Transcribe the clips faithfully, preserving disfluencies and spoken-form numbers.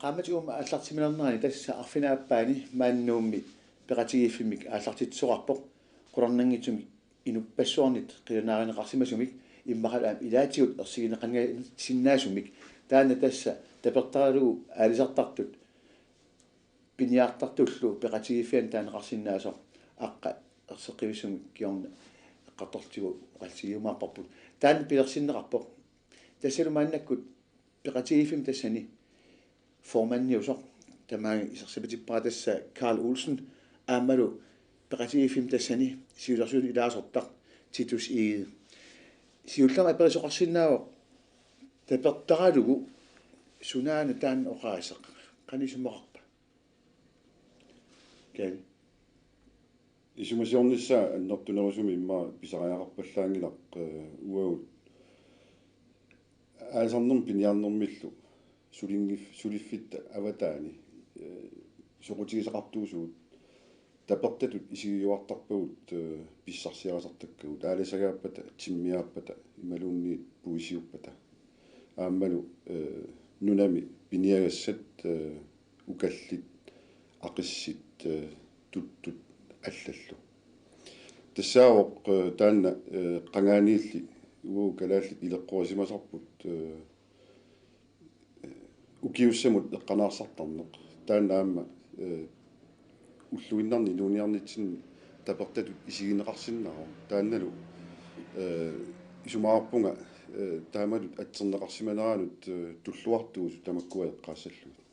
Qaammatit uuma aallartissimanerani tassa arfineq-aappaani maani Nuummi peqatigiiffimmik aallartitsisoqarpoq, qularnanngitsumik inuppassuarnit qilanaarineqarsimasumik immaqalu aamma ilaatigut ersigineqarsinnaasumik. Taanna tassa tapertaralugu aalisartartut piniartartullu peqatigiiffianni taaneqarsinnaasoq aqqa erseqqivissumik kingorna eqqartortigu oqaatigiumaarparput. Taanna pilersinneqarpoq. Tassalu maannakkut peqatigiiffimmi tassani formandiusoq, tamaani iserfigitippara tassa Karl Olsen, aammalu peqatigiiffimmi tassani siulersuisuni ilaasortaq Titus Egede. Siullermik aperisoqarsinnaavoq tapertaralugu sunaana taanna oqaaseq, qanoq isumaqarpa? Kaali. Isumasiornissaa annertunerusumik immaqa pisariaqarpallaanngilaq, eh, uagut aalisarnermik piniarnermillu sulinngif-, suliffitta avataani, eh, soqutigisaqartuusugut tapertatut isigiuartarpagut, eh, pissarsiarisartakkagut, aalisagaappata, timmiaappata imaluunniit puisiuppata. Aammalu, eh, nunami piniagassat, eh, ukallit, aqissit, eh, tuttut allallu. Tassaavoq, eh, taanna, eh, qangaaniilli uagut kalaallit ileqqorisimasarput, eh, ukiussamut eqqanaarsartarneq. Taanna aamma, eh, ulluinnarni inuuniarnitsinni tapertatut isigineqarsinnaavoq. Taannalu, eh, isumaqarpunga, eh, taamatut atserneqarsimaneranut, eh, tulluartuusut tamakkua eqqaassallugit.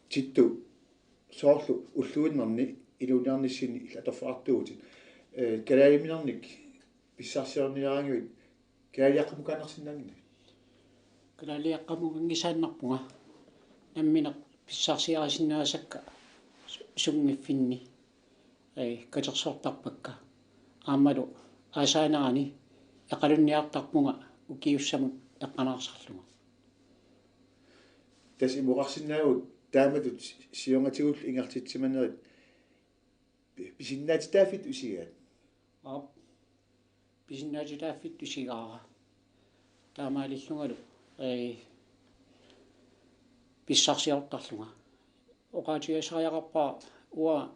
Tittu, soorlu ulluinnarni inuuniarnissinni illit atorfeqartuuvutit, eh, kalaaliminernik pissarsiorniaraangakkit kalaaliaqqamukannarsinnaanngilaq? Kalaaliaqqamukanngisaannarpunga, nammineq pissarsiarisinnaasakka su-, sunngiffinni, eh, katersortarpakka. Aammalu aasaanerani eqalunniartarpunga ukiussamut eqqanaarsarlunga. Tassa imoqarsinnaavugut taamatut si-, siornatigullu ingerlatsimanerit pi-, pisinnaatitaaffik isigaat. Aap. Pisinnaatitaaffik isigaara. Taamaalillungalu, eh, pissarsiortarlunga. Oqaatigisariaqarpara uanga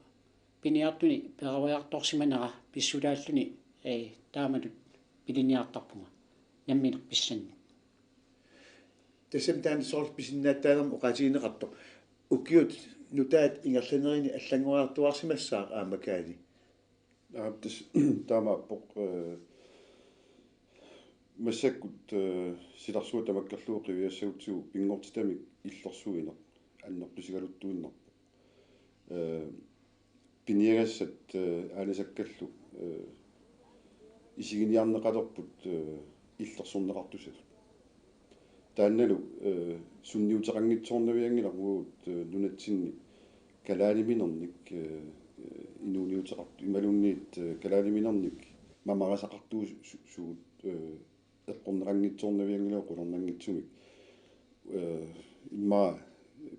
piniartuni peroriartorsimanera pissutaalluni, eh, taamatut piliniartarpunga nammineq pissannik. Tassami taanna soorlu pisinnaatitaanermut oqaatigineqartoq. Ukiut nutaat ingerlanerini allanngoriartuaarsimassaaq aamma Kaali. Aap, tassa taamaappoq, eh, massakkut, eh, silarsuaq tamakkerlugu qiviassagutsigu pinngortitamik illersuineq annertusigaluttuinnarpoq. Eh, piniagassat, eh, aalisakkallu, eh, isiginiarneqalerput, eh, illersorneqartussatut. Taannalu, eh, sunniuteqanngitsoornavianngilaq uagut, eh, nunatsinni kalaaliminernik, eh, eh, inuuniuteqartut imaluunniit, eh, kalaaliminernik mamarisaqartuusugut, eh, eqqorneqanngitsoornavianngilagut qularnanngitsumik. Eh, immaqa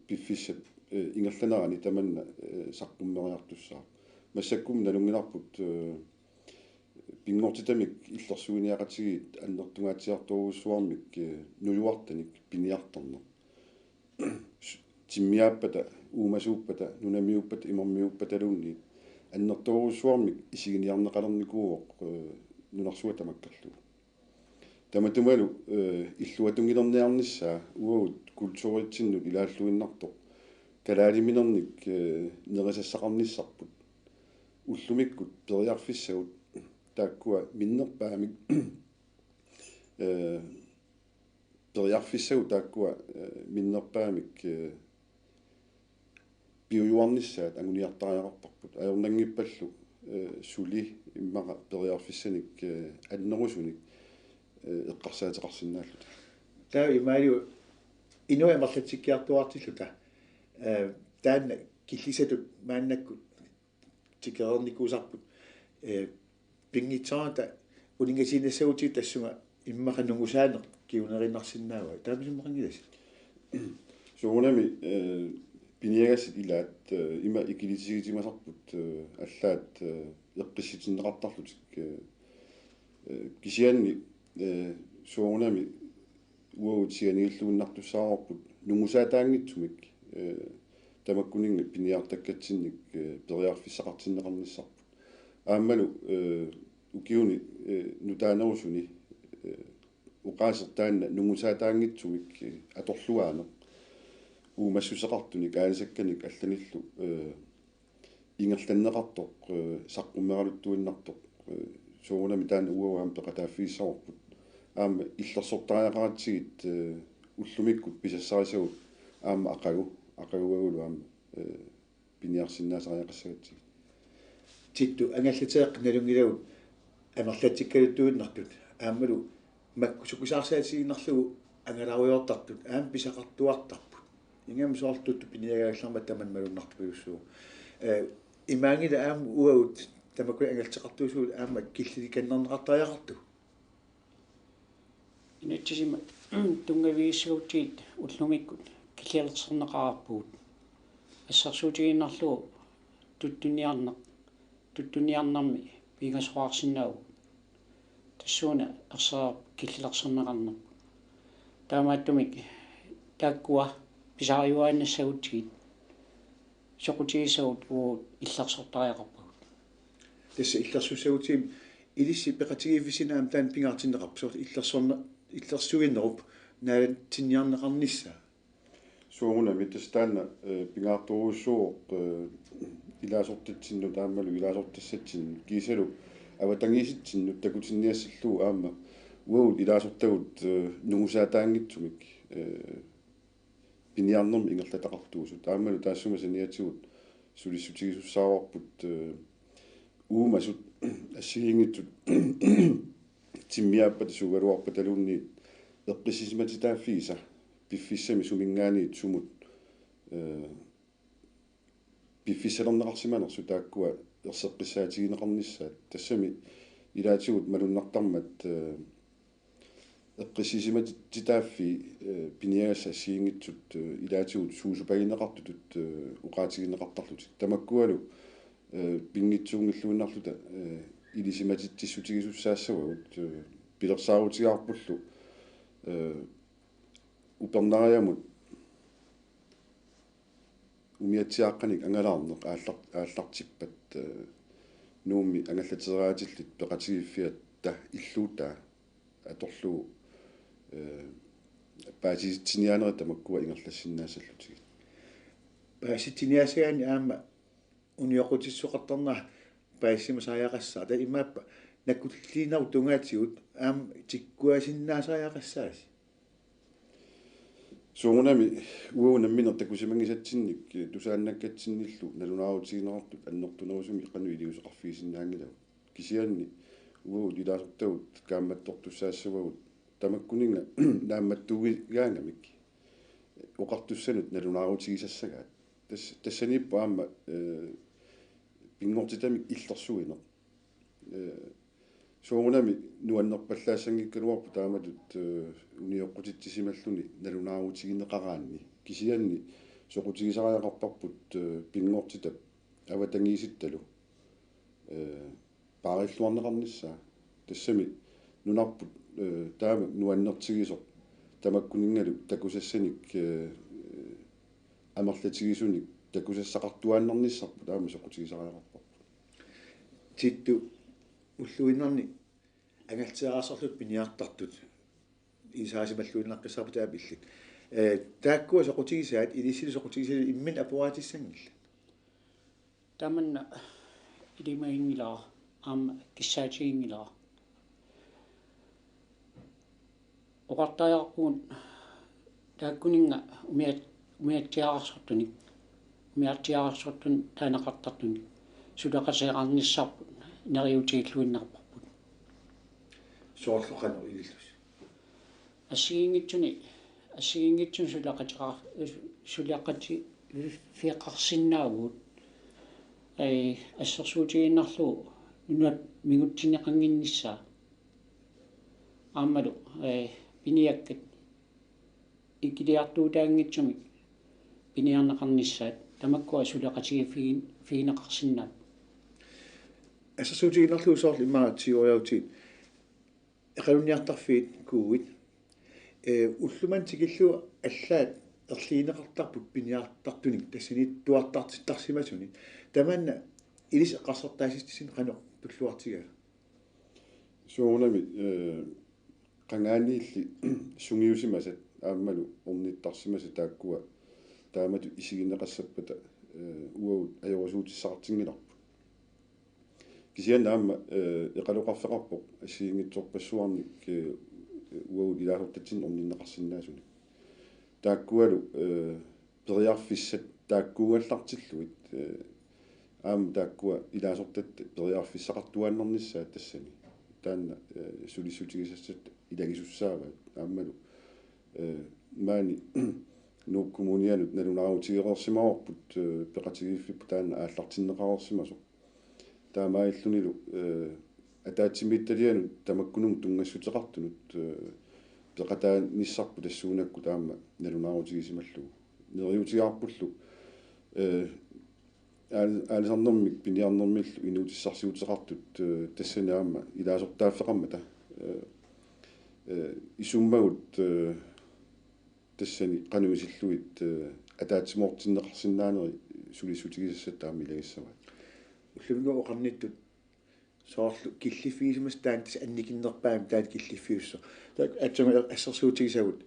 piffissap, eh, ingerlanerani tamanna, eh, saqqummeriartussaavoq. Massakkummi nalunngilarput, eh, pinngortitamik illersuiniaqatigiit annertungaatsiartorujussuarmik, eh, nujuartanik piniartarneq. Timmiaappata, uumasuuppata, nunamiuppata, imermiuppataluunniit annertoorujussuarmik isiginiarneqalernikuuvoq, eh, nunarsuaq tamakkerlugu. Tamatumalu, eh, illuatunngilerniarnissaa uagut kulturitsinnut ilaalluinnartoq kalaaliminernik, eh, nerisassaqarnissarput. Ullumikkut periarfissagut taakkua minnerpaamik, eh, periarfissagut taakkua, eh, minnerpaamik, eh, piujuarnissaat anguniartariaqarparput. Ajornanngippallu, eh, suli immaqa periarfissanik, eh, annerusunik, eh, eqqarsaateqarsinnaalluta. Taava imaaliu inuit amerlatsikkiartuaartilluta, eh, taanna killisatut maannakkut tikereernikuusarput, eh, pinngitsoorata uninngasiinnassagutsigit tassunga immaqa nungusaaneq kinguneriinnarsinnaavaa. Taama isumaqanngilassi? Soorunami, eh, piniagassat ilaat, eh, ima ikilitigitimasarput, eh, allaat, eh, eqqissitinneqartarlutik, eh, eh, kisianni, eh, soorunami uagut sianiilluinnartussaavarput nungusaataanngitsumik, eh, tamakkuninnga piniartakkatsinnik, eh, periarfissaqartinneqarnissarput. Aammalu, eh, ukiuni, eh, nutaanerusuni, eh, oqaaseq taanna nungusaataanngitsumik, eh, atorluaaneq uumassuseqartunik aanisakkanik allanillu, eh, ingerlanneqartoq, eh, saqqummeraluttuinnartoq, eh, soorunami taanna uagut aamma peqataaffigissavarput. Aamma illersortariaqaratsigit, eh, ullumikkut pisassarisagut aamma aqagu, aqaguagulu aamma, eh, piniarsinnaasariaqassagatsigit. Tittu, angallateeqqat nalunngilagut amerlatsikkaluttuinnartut aammalu makku sukusaarsaatigiinnarlugu angalaarujoortartut aamma pisaqartuartarput. Ingammik soorlu tuttu piniagaallarmat tamanna malunnartorujussuuvoq. Eh, imaanngilaq aamma uagut tamakku angallatseqartuusugut aamma killilikkannerneqartariaqartugut. Inatsisima tunngavigissagutsigit ullumikkut killilersorneqareerpugut. Assersuutigiinnarlugu tuttuniarneq, tuttuniarnermi pingasoqarsinnaavugut. Tassuuna ersereerpoq killilersorneqarnerput. Taamaattumik taakkua pisariuaannassagutsigit soqutigisagut uagut illersortariaqarpagut. Tassa illersussagutsigit ilissi peqatigiiffissinnaaneq aamma taanna pingaartinneqarpoq. Soorlu illersorne-, illersuinerup naalatsinniarneqarnissaa. Soorunami tassa taanna, eh, pingaartorujussuuvoq, eh, ilaasortatsinnut aammalu ilaasortassatsinnut kiisalu avatangiisitsinnut takutinniassallugu aamma uagut ilaasortagut, eh, nungusaataanngitsumik, eh, piniarnermik ingerlataqartuusut. Aammalu taassuma saniatigut sulissutigisussaavarput, eh, uumasut assigiinngitsut timmiaappata suugaluarpataluunniit eqqissisimatitaaffiisa piffissami suminngaanniit sumut, eh, piffissalerneqarsimanersut taakkua erseqqissaatigineqarnissaat. Tassami ilaatigut malunnartarmat, eh, eqqissisimatitaaffii, eh, piniagassat assigiinngitsut, eh, ilaatigut suusupagineqartutut, eh, oqaatigineqartarlutik. Tamakkualu, eh, pinngitsuunngilluinnarluta, eh, ilisimatitsissutigisussaassavagut, eh, pilersaarutigaarpullu, eh, upernariamut umiatsiaaqqanik angalaarneq aallar-, aallartippat, eh, Nuummi angallateeraatillit peqatigiiffiata illuutaa atorlugu, eh, paasisitsiniaanerit tamakkua ingerlassinnaassallutigit. Paasitsiniaassagaanni aamma unioqqutissuseqartarnera paasisimasariaqassaaq. Taava imaappa nakkulliinerup tungaatigut aamma tikkuasinnaasariaqassaasi. Soorunami uagut nammineq takusimanngisatsinnik, eh, tusaannakkatsinnillu nalunaarutigineqartut annertunerusumik qanoq iliuuseqarfigisinnaanngilagut. Kisianni uagut ilaasortagut kaammattortussaassavagut tamakkuninnga naammattuugigaangamik oqartussanut nalunaarutigisassagaat. Tas-, tassaniippoq aamma, eh, pinngortitamik illersuineq. Eh, soorunami nuannerpallaassanngikkaluarpoq taamatut, eh, unioqqutitsisimalluni nalunaarutigineqaraanni. Kisianni soqutigisariaqarparput, eh, pinngortitap avatangiisittalu, eh, paarilluarneqarnissaa. Tassami nunarput, eh, taama nuannertigisoq tamakkuninngalu takusassanik, eh, amerlatigisunik takusassaqartuaannarnissarput aamma soqutigisariaqarparput. Tittu, ulluinnarni angallatseeraarsorluta piniartartut ilisarisimalluinnaqqissaarput aamma illit. Eh, taakkua soqutigisaat, ilissilu soqutigisaat imminut apuutissanngillat. Tamanna ilimaginngilara aamma kissaatiginngilara. Oqartariaqarpugut taakkuninnga umiat-, umiatsiaararsortunik, umiatsiaararsortunik taaneqartartunik suleqateerarnissarput neriuutigilluinnarparput. Soorlu qanoq ilillusi? Assigiinngitsuni, assigiinngitsunik suleqateqar-, suleqatiffigeqarsinnaavugut, eh, assersuutigiinnarlugu nunap mingutsinneqannginnissaa. Aammalu, eh, piniakkat ikiliartuutaanngitsumik piniarneqarnissaat tamakkua suleqatigiiffigin-, -figineqarsinnaapput. Assersuutigiinnarlugu soorlu immaqa tioriarutit eqalunniartarfiit kuuit Ee, ullumimut tikillugu allaat erligineqartarput piniartartunik tassani tuartartittarsimasuni. Tamanna ilissi eqqarsartaassitsinni qanoq tulluartigaa? Soorunami, ee, qangaaniilli sungiusimasat aammalu ornittarsimasat taakkua taamatut isigineqassappata, ee, uagut ajorisuutissaqartinngilarput. Kisianni aamma, ee, eqaloqarfeqarpoq assigiinngitsorpassuarnik, ee, uagut ilaasortatsinnik orninneqarsinnaasunik. Taakkualu, ee, periarfissat taakkuugallartillugit, ee, aamma taakkua ilaasortatta periarfissaqartuaannarnissaat tassani. Taanna, ee, sulissutigisassat ilagisussaavaat aammalu, ee, maani Nuuk Kommunianut nalunaarutigereersimavarput, ee, peqatigiiffipput taanna aallartinneqareersimasoq. Taamaalillunilu, ee, ataatsimiititalianut tamakkununnga tunngassuteqartunut, ee, peqataanissarput tassuunakkut aamma nalunaarutigisimallugu. Neriuutigaarpullu, ee, aal-, aalisarnermik piniarnermillu inuutissarsiuteqartut, ee, tassani aamma ilaasortaaffeqarmata, ee, ee, isummagut, ee, tassani qanoq isillugit, ee, ataatsimoortinneqarsinnaaneri sulissutigisassat aamma ilagissavaat. Ullumi oqarnittut soorlu killiffigisimasat taanna tassa annikinnerpaamik taanna killiffiussasoq. Taakku aatsaat assersuutigisagut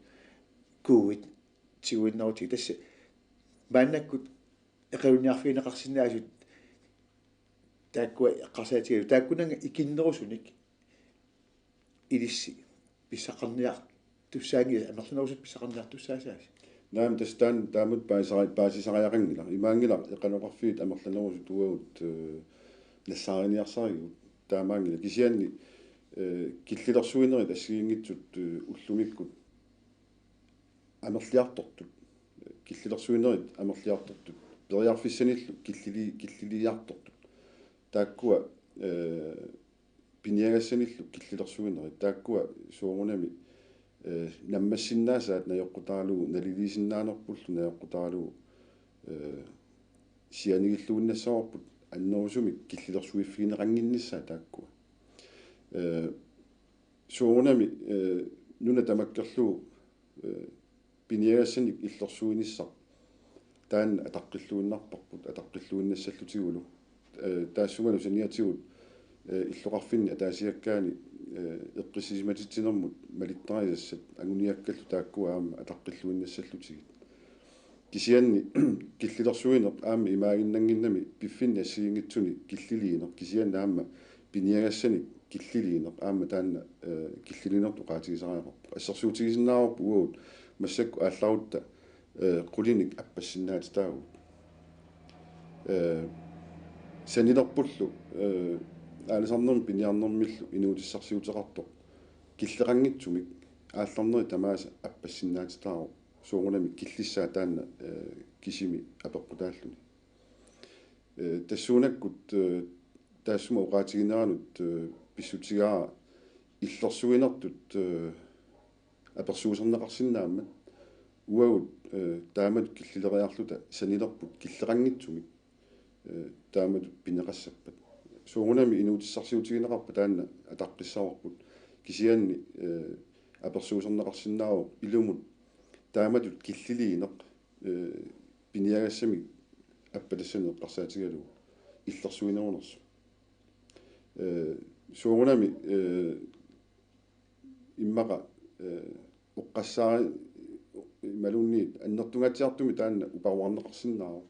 kuuit tiguinnarlutik tassa maannakkut eqalunniarfigineqarsinnaasut taakkua eqqarsaatigalugit taakkunannga ikinnerusunik ilissi pisaqarniartussaanngilasi, amerlanerusutut pisaqarniartussaasaasi? Naamik, tassa taanna taamatut paasisari-, paasisariaqanngilaq. Imaanngilaq eqaloqarfiit amerlanerusut uagut, ee, nassaariniarsarigut. Taamaanngilaq. Kisianni, ee, killilersuinerit assigiinngitsut, ee, ullumikkut amerliartortut. Killilersuinerit amerliartortut. Periarfissanillu killili-, killiliiartortut. Taakkua, ee, piniagassanillu killilersuinerit. Taakkua soorunami, ee, nammassinnaasaat najoqqutaralugu, naliliisinnaanerpullu najoqqutaralugu, ee, sianigilluinnassavarput annerusumik killilersuiffigineqannginnissaat taakkua. Ee, soorunami, ee, nuna tamakkerlugu, ee, piniagassanik illersuinissaq taanna ataqqilluinnarparput, ataqqilluinnassallutigulu. Ee, taassumalu saniatigut, ee, illoqarfinni ataasiakkaani, ee, eqqissisimatitsinermut malittarisassat anguniakkallu taakkua aamma ataqqilluinnassallutigit. Kisianni killilersuineq aamma imaaginnannginnami piffinni assigiinngitsuni killiliineq, kisianni aamma piniagassanik killiliineq aamma taanna, ee, killiliineq oqaatigisariaqarpoq. Assersuutigisinnaavarput uagut massakkut aallarutta, ee, qulinik appassinnaatitaavugut. Ee, sanilerpullu, ee, aalisarnermik piniarnermillu inuutissarsiuteqartoq killeqanngitsumik aallarnerit tamaasa appassinnaatitaavoq, soorunami killissaa taanna, ee, kisimi apeqqutaalluni. Ee, tassuunakkut, ee, taassuma oqaatigineranut, ee, pissutigaara illersuinertut, ee, apersuuserneqarsinnaammat uagut, ee, taamatut killileriarluta sanilerput killeqanngitsumik, ee, taamatut pineqassappat. Soorunami inuutissarsiutigineqarpat taanna ataqqissavarput. Kisianni, ee, apersuuserneqarsinnaavoq ilumut taamatut killiliineq, ee, piniagassamik appatassanik eqqarsaatigalugu illersuinerunersoq. Ee, soorunami, ee, immaqa, ee, oqqassaari-, imaluunniit annertungaatsiartumik taanna uparuarneqarsinnaavoq.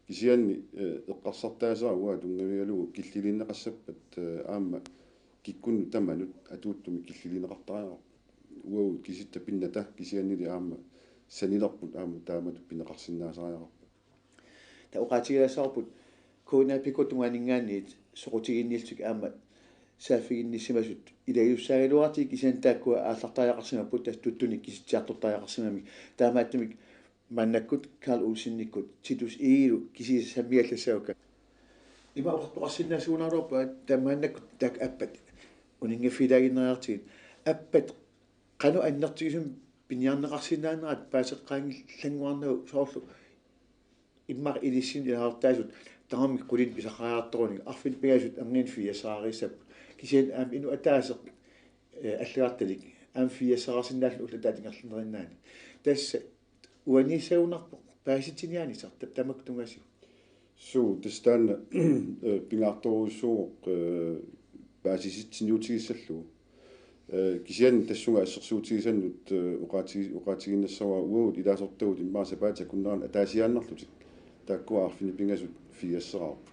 Kisianni, ee, eqqarsartaaseq uanga tunngavigalugu killiliineqassappat, ee, aamma kikkunnut tamanut atuuttumik killiliineqartariaqarpoq. Uagut kisitta pinnata kisiannili aamma sanilerput aamma taamatut pineqarsinnaasariaqarpoq. Taava oqaatigilaassavarput K N A P-kkut tungaaninngaanniit soqutiginniillutik aamma saaffiginnissimasut ilagisussaagaluaratsigu, kisianni taakkua aallartariaqarsimapput tassa tuttunik kisitsiartortariaqarsimamik. Taamaattumik maannakkut Karl Olsenikkut Titus Egedelu kisiisa sammigallassavakka. Ima oqartoqarsinnaasuugaluarpara, taava maannakkut taakku appat uninngaffiilaaginnariartigit, appat qanoq annertuumik piniarneqarsinnaanerat paaseqqaanngilannguarnagu, soorlu immaqa ilissinnut ilaasortaasut tamarmik qulinik pisaqariartoruni arfineq pingasut erniinnaq fiassaqarissapput. Kisianni aamma inuk ataaseq, ee, allagartalik Aamma firseqarsinnaalluni ulloq ataatsip ingerlanerinnaani. Tassa uaniissagunarpoq paasitsiniaanissamut tamakku tungaasigut. Suu, tassa taanna, eh, pingaartorujussuuvoq, eh, paasisitsiniutigissallugu. Eh, kisianni tassunga assersuutigisannut, eh, oqaatigi-, oqaatigiinnassavara uagut ilaasortagut immaqa sapaatip akunnerani ataasiaannarlutik. Taakkua arfineq-pingasut firseqarput.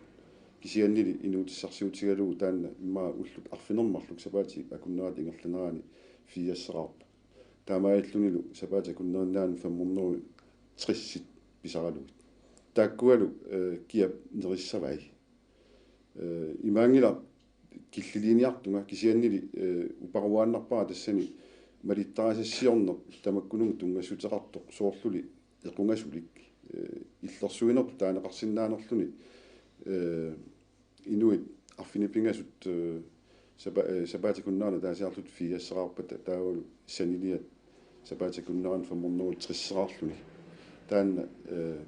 Kisiannili inuutissarsiutigalugu taanna immaqa ullut arfineq-marluk sapaatip akunnerata ingerlanerani firseqarput. Taamaalillunilu sapaatip akunnerinnaani fem hundrede tressit pisaralugit. Taakkualu, eh, kiap nerissavai. Eh, imaanngilaq killiliiniartunga kisiannili, eh, uparuaannarpara tassani malittarisassiorneq tamakkununnga tunngassuteqartoq soorluli equngasulik, eh, illersuinertut taaneqarsinnaanerluni, eh, inuit arfineq-pingasut, eh, sapa-, eh, sapaatip akunnerani ataasiarlutik firseqarpata taavalu saniliat sapaatip akunnerani fem hundrede tresseqarluni. Taanna, eh,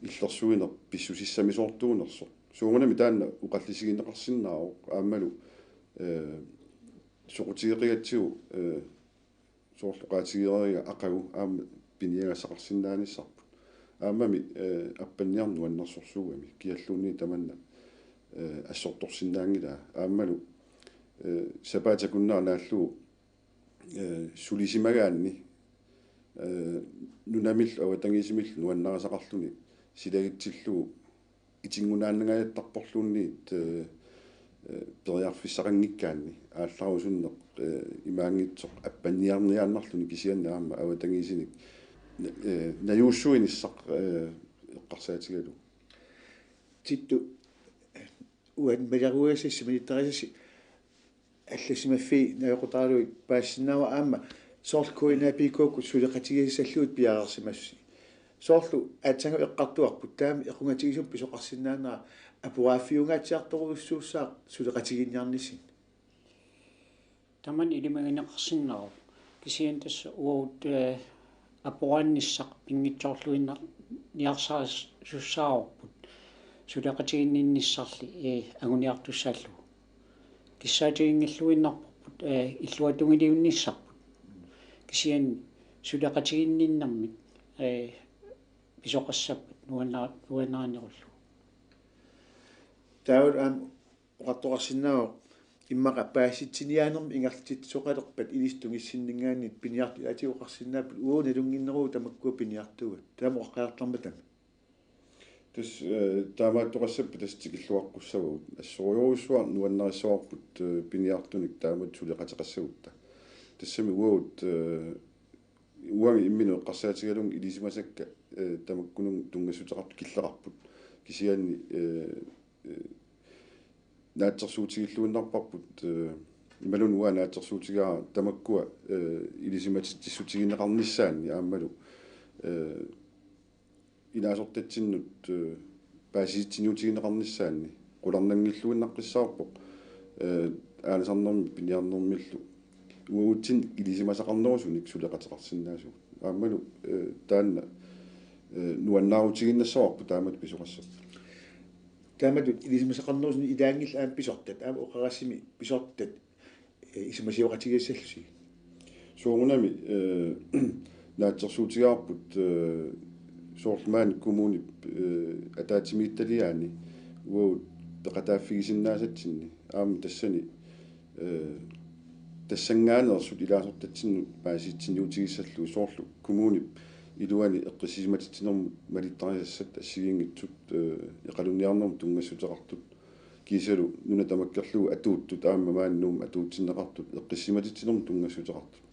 illersuineq pissusissamisoortuunersoq. Soorunami taanna oqallisigineqarsinnaavoq aammalu, eh, soqutigeqigatsigu, eh, soorlu oqaatigereeriga aqagu aamma piniagassaqarsinnaanissarput. Aammami, eh, appanniarneq nuannersorsuugami kialluunniit tamanna, eh, assortorsinnaanngilaa. Aammalu, eh, sapaatip akunnera naallugu, eh, sulisimagaanni, eh, nunamillu avatangiisimillu nuannarisaqarluni silagitsillugu itinngunaannangajattarporluunniit, eh, eh, periarfissaqanngikkaanni aallarusunneq, eh, imaanngitsoq appanniarniaannarluni kisianni aamma avatangiisinik, eh, najuussuinissaq, eh, eqqarsaatigalugu. Tittu, uani maliarugassassi malittarisassi allassimaffii najoqqutaralugit paasisinnaavara aamma soorlu K N A P K-kkut suleqatigisassallugit piareersimassusi. Soorlu aatsaannguaq eqqartugarput taama equngatigisumik pisoqarsinnaanera aporaaffiungaatsiartorujussuussaaq suleqatigiinniarnissinni. Tamanna ilimagineqarsinnaavoq. Kisianni tassa uagut, eh, aporaannissaq pinngitsoorluinnaq niarsarisussaavarput suleqatiginninnissarli, eh, anguniartussallugu. Kissaatiginngilluinnarparput, eh, illuatungiliunnissarput. Kisianni suleqatiginninnermik, eh, pisoqassappat nuanna-, nuannarinerullugu. Taavalu aamma oqartoqarsinnaavoq immaqa paasitsiniaanermik ingerlatsitsisoqalerpat ilissi tungissinninngaanniit piniartut ilaatigut oqarsinnaapput uagut nalunnginneruvugut tamakkua piniartuugatta. Taama oqaqqajartarmatami. Tassa, eh, taamaattoqassappat tassa tikilluaqqussavagut. Assorujussuaq nuannarissavarput, eh, piniartunik taamatut suleqateqassagutta. Tassami uagut, eh, uanga imminut eqqarsaatigalugu ilisimasakka, eh, tamakkununnga tunngassuteqartut killeqarput. Kisianni, eh, eh, naatsorsuutigilluinnarparput, eh, imaluunniit uanga naatsorsuutigaara tamakkua, eh, ilisimatitsissutigineqarnissaanni aammalu, eh, ilaasortatsinnut, eh, paasisitsiniutigineqarnissaanni qularnanngilluinnaqqissaarpoq, eh, aanasarnermi piniarnermillu uagutsinnik ilisimasaqarnerusunik suleqateqarsinnaasugut. Aammalu, eh, taanna, eh, nuannaarutigiinnassavarput taamatut pisoqassappat. Taamatut ilisimasaqarnerusunik ilaanngillat aamma pisortat, aamma oqarassimik pisortat, eh, isumasioqatigiissallusi. Soorunami, eh, naatsorsuutigaarput, eh, soorlu maani kommunip, eh, ataatsimiititaliaani uagut peqataaffigisinnaasatsinni aamma tassani, eh, tassanngaanneersut ilaasortatsinnut paasitsiniutigissallugu soorlu kommunip iluani eqqissisimatitsinermut malittarisassat assigiinngitsut, eh, eqalunniarnermut tunngassuteqartut kiisalu nuna tamakkerlugu atuuttut aamma maani Nuummi atuutsinneqartut eqqissisimatitsinermut tunngassuteqartut.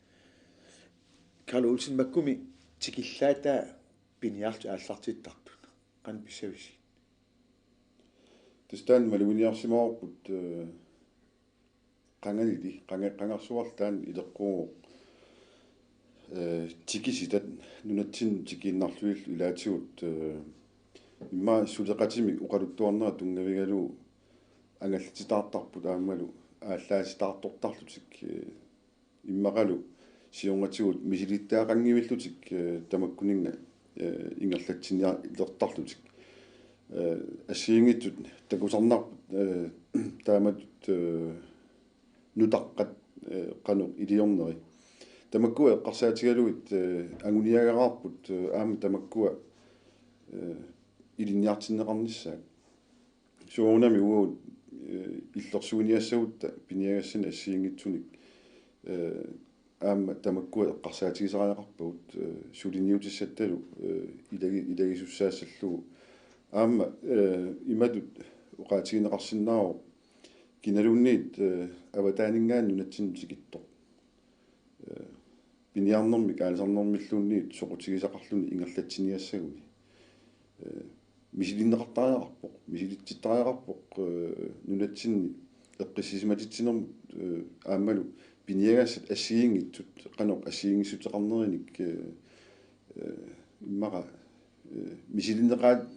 Karl Olsen, makkumi tikillaataa piniartut aallartittartut? Qanoq pissavisigit? Tassa taanna maluginiarsimavarput, eh, qanganili, qanga-, qangarsuarli taanna ileqquuvoq, eh, tikisitat nunatsinnut tikiinnarlugillu ilaatigut, eh, immaqa suleqatimik oqaluttuarnera tunngavigalugu angallatitaartarput aammalu aallaatitaartortarlutik, eh, immaqalu siornatigut misilittagaqanngivillutik, eh, tamakkuninnga, eh, ingerlatsinialertarlutik. Eh, assigiinngitsut takusarnarput, eh, taamatut, eh, nutaqqat eh, qanoq iliorneri. Tamakkua eqqarsaatigalugit, eh, anguniagaqaarput, eh, aamma tamakkua, eh, ilinniartinneqarnissaat. Soorunami uagut, eh, illersuiniassagutta piniagassani assigiinngitsunik, eh, aamma tamakkua eqqarsaatigisariaqarpagut, eh, suliniutissattalu, eh, ilagi-, ilagisussaassallugu. Aamma, eh, imatut oqaatigineqarsinnaavoq kinaluunniit, eh, avataaninngaanniit nunatsinnut tikittoq. Eh, piniarnermik aalisarnermilluunniit soqutigisaqarluni ingerlatsiniassaguni. Eh, misilinneqartariaqarpoq, misilitsittariaqarpoq, eh, nunatsinni eqqissisimatitsinermut, eh, aammalu piniagassat assigiinngitsut, qanoq assigiinngissuteqarnerinik, eh, eh, immaqa, eh, misilinneqaat-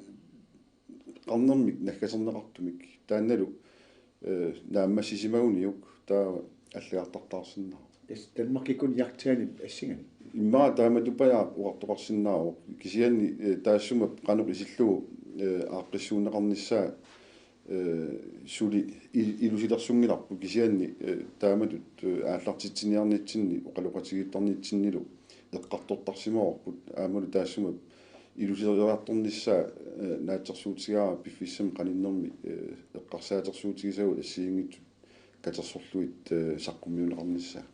qarnermik naggaserneqartumik. Taannalu, eh, naammassisimaguniuk taava allagartartaarsinnaavoq. Tassa Danmarkikkut jagtsaanit assinganik. Immaqa taamatuppajaaq oqartoqarsinnaavoq. Kisianni, eh, taassuma qanoq isillugu, eh, aaqqissuunneqarnissaa, eh, suli il-, ilusilersunngilarput kisianni, eh, taamatut, eh, aallartitsiniarnitsinni oqaloqatigiittarnitsinnilu eqqartortarsimavarput aammalu taassuma ilusileriartornissaa, eh, naatsorsuutigaara piffissami qaninnermi, eh, eqqarsaatersuutigisagut assigiinngitsut katersorlugit, eh, saqqummiunneqarnissaa.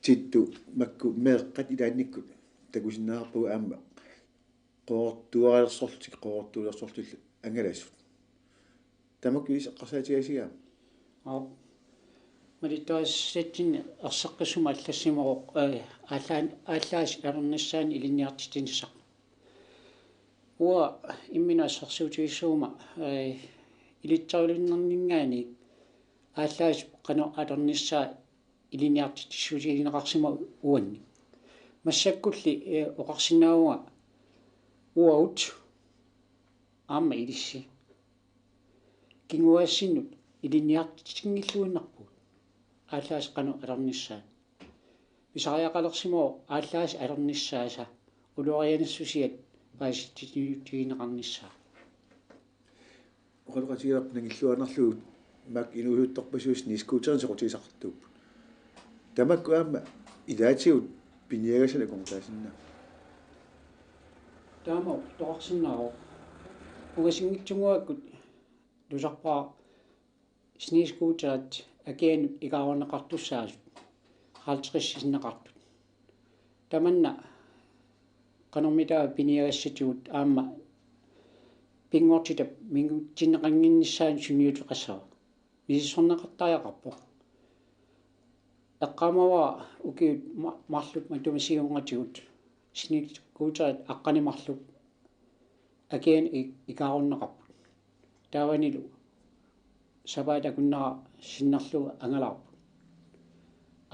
Tittu, makku meeqqat ilaannikkut takusinnaavarput aamma qoortualersorlutik, qoortuulersorlutik angalasut. Tamakku ilissi eqqarsaatigaasiuk? Aap. Malittarisassatsinni erseqqissumik allassimavoq, eh, aallaan-, aallaasip atornissaanut ilinniartitsinissaq. Uanga imminut assersuutigissuuma, eh, ilitserulernernerngaanniit aallaasip qanoq atornissaa ilinniartitsissutigineqarsimavoq uanni. Massakkulli, eh, oqarsinnaavunga uagut aamma ilissi kinguaassinnut ilinniartitsinngilluinnarpugut aallaasip qanoq atornissaanut. Pisariaqalersimavoq aallaasip atornissaasa ulorianassusiat paasititsissutigineqarnissaa. Oqaloqatigilerput nangilluinnarlugu makku inuusuttorpassuit snescooterinik soqutigisaqartuupput. Tamakku aamma ilaatigut piniagassanik akornutaasinnaapput. Taama oqartoqarsinnaavoq. Ungasinngitsunnguakkut tusarpara snescooterit akianut ikaarunneqartussaasut, halvtredsisinneqartut. Tamanna qanormitaava piniagassatigut aamma pinngortitap mingutsinneqannginnissaanut sunniuteqassava. Misissorneqartariaqarpoq. Eqqaamavara ukiut ma-, marluk matuma siornatigut snescooterit aqqaneq-marluk akianut i-, ikaarunneqarput. Taavanilu sapaatip akunnera sinnerlugu angalaarput.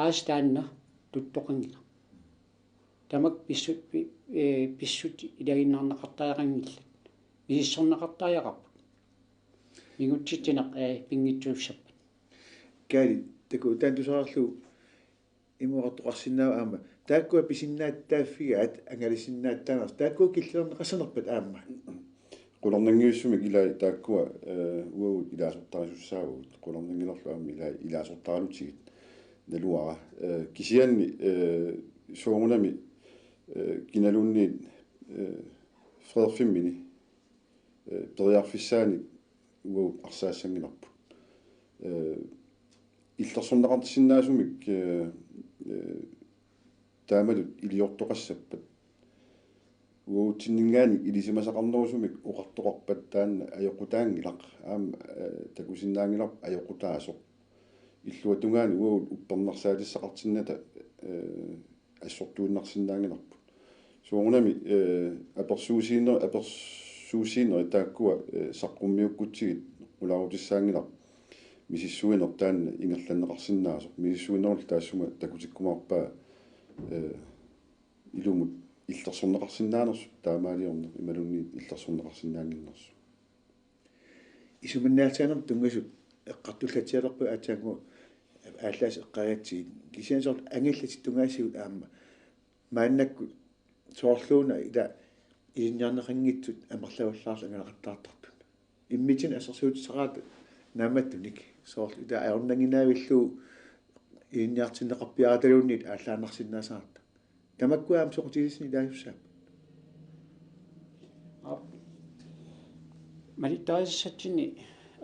Aasaq taanna tuttoqanngilaq. Tamakku pissut, pi-, eh, pissutsit ilagiinnarneqartariaqanngillat. Misissorneqartariaqarput. Mingutsitsineq, eh, pinngitsuussappat. Kaali, takuuk taanna tusarlugu ima oqartoqarsinnaavoq aamma. Taakkua pisinnaatitaaffigaat angalasinnaatitaanersut. Taakkua killilerneqassanerpat aamma? Qularnanngivissumik ilai taakkua, eh, uagut ilaasortarisussaavagut. Qularnanngilarlu aamma ilai ilaasortaralutigit. Naluara. Eh, kisianni, eh, soorunami, eh, kinaluunniit, eh, Frederik femteni, eh, periarfissaanik uagut arsaassanngillarput. Eh, illersorneqarsinnaasumik, eh, eh, taamatut iliortoqassappat. Uagutsinninngaanniit ilisimasaqarnerusumik oqartoqarpat taanna ajoqutaanngilaq. Aamma, eh, takusinnaanngilarput ajoqutaasoq. Illuatungaani uagut uppernarsaatissaqartinnata, eh, assortuinnarsinnaanngilarput. Soorunami, eh, apersuussiiner-, apersuussiinerit taakkua, eh, saqqummiukkutsigit qulaarutissaanngilaq misissuineq taanna ingerlanneqarsinnaasoq. Misissuinerlu taassuma takutikkumaarpaa, eh, ilumut illersorneqarsinnaanersut taamaaliorneq imaluunniit illersorneqarsinnaannginnersut. Isumannaatitaanermut tunngasut eqqartullatsialerput aatsaannguaq aallaasaq eqqaagatsigit. Kisianni soorlu angallatit tungaasigut aamma. Maannakkut soorluuna ila ilinniarneqanngitsut amerlavallaarlugit angalaqattaartartut. Immitsinnut assersuutissaqarata naammattunik. Soorlu ita ajornannginnavillugu ilinniartinneqarpiarataluunniit aallaannarsinnaasaarta. Tamakkua aamma soqutigisassanik ilaasussaappat? Aap. Malittarisassatsinni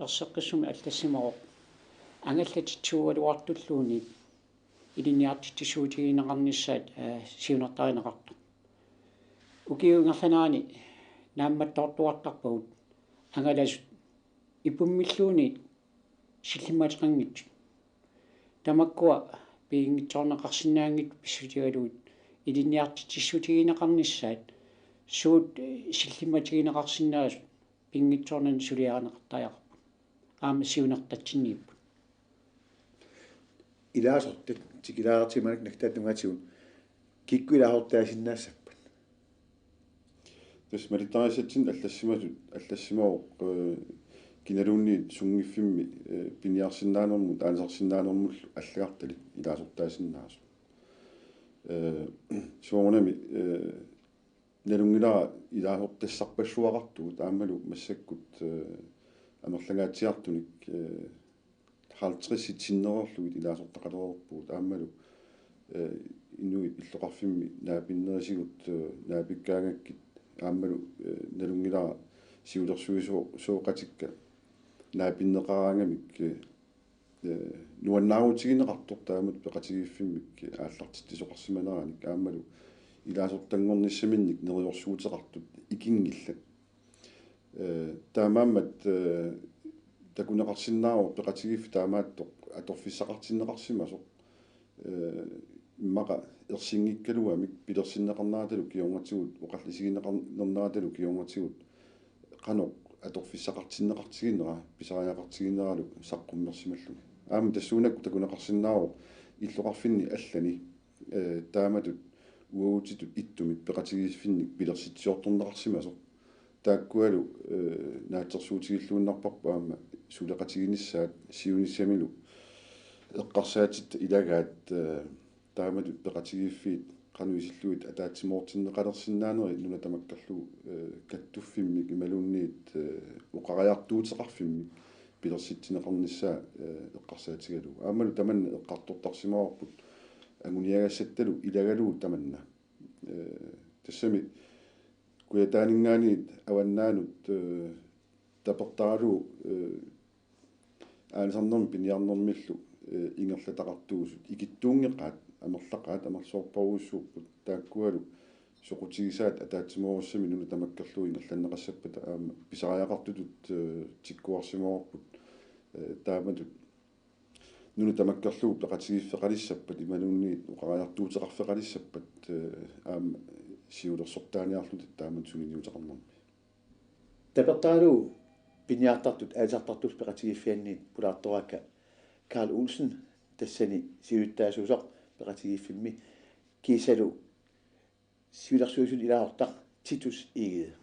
erseqqissumik allassimavoq angallatitsuugaluartulluunniit ilinniartitsissuutigineqarnissaat, eh, siunertarineqartoq. Ukiup ingerlanerani naammattoortuartarpagut angalasut ipummilluunniit sillimmateqanngitsut. Tamakkua piginngitsoorneqarsinnaanngitsut pissutigalugit ilinniartitsissutigineqarnissaat suut, eh, sillimmatigineqarsinnaasut pinngitsoornani suliarineqartariaqarput. Aamma siunertatsinniipput. Ilaasortat tikilaartimanik naktaat tungaatigut kikkut ilaasortaasinnaassappat? Tassa malittarisassatsinni allassimasut, allassimavoq, eh, kinaluunniit sunngiffimmi, eh, piniarsinnaanermut, aalisarsinnaanermullu allagartalik ilaasortaasinnaasut. Eh, soorunami, eh, nalunngilara ilaasortassarpassuaqartugut aammalu massakkut, eh, amerlangaatsiartunik, eh, halvtredsit sinnereerlugit ilaasortaqalereerpugut aammalu, eh, inuit illoqarfimmi naapinnerisigut, eh, naapikkaangakkit aammalu, eh, nalunngilara siulersuisooqatikka naapinneqaraangamik, eh, eh, nuannaarutigineqartoq taamatut peqatigiiffimmik aallartitsisoqarsimaneranik aammalu ilaasortanngornissaminnik neriorsuuteqartut ikinngillat. Eh, taamaammat, eh, takuneqarsinnaavoq peqatigiiffik taamaattoq atorfissaqartinneqarsimasoq. Eh, immaqa ersinngikkaluamik pilersinneqarneratalu kingornatigut, oqallisigineqarneratalu kingornatigut qanoq atorfissaqartinneqartiginera, pisariaqartigineralu saqqummersimalluni. Aamma tassuunakkut takuneqarsinnaavoq illoqarfinni allani, eh, taamatut uagutitut ittumik peqatigiiffinnik pilersitsiortorneqarsimasoq. Taakkualu, eh, naatsorsuutigilluinnarparput aamma suleqatiginissaat siunissamilu eqqarsaatitta ilagaat, eh, taamatut peqatigiiffiit qanoq isillugit ataatsimoortinneqalersinnaanerit nuna tamakkerlugu, eh, kattuffimmik imaluunniit, eh, oqariartuuteqarfimmik pilersitsineqarnissaa, eh, eqqarsaatigalugu. Aammalu tamanna eqqartortarsimavarput anguniagassattalu ilagalugu tamanna. Eh, tassami Kujataaninngaanniit avannaanut, eh, tapertaralugu, eh, aalisarnermik piniarnermillu, eh, ingerlataqartuusut ikittuunngeqaat, amerlaqaat, amerlasoorpassuupput taakkualu soqutigisaat ataatsimoorussamik nuna tamakkerlugu ingerlanneqassappata aamma pisariaqartutut, eh, tikkuarsimavarput, eh, taamatut nuna tamakkerlugu peqatigiiffeqalissappat imaluunniit oqariartuuteqarfeqalissappat, eh, aamma siulersortaaniarluta taamatut sungiunneqarnermi. Tapertaralugu piniartartut aalisartartut peqatigiiffianniit pulaartoraakka Karl Olsen, tassani siulittaasuusoq peqatigiiffimmi, kiisalu siulersuisut ilaasortaq Titus Egede.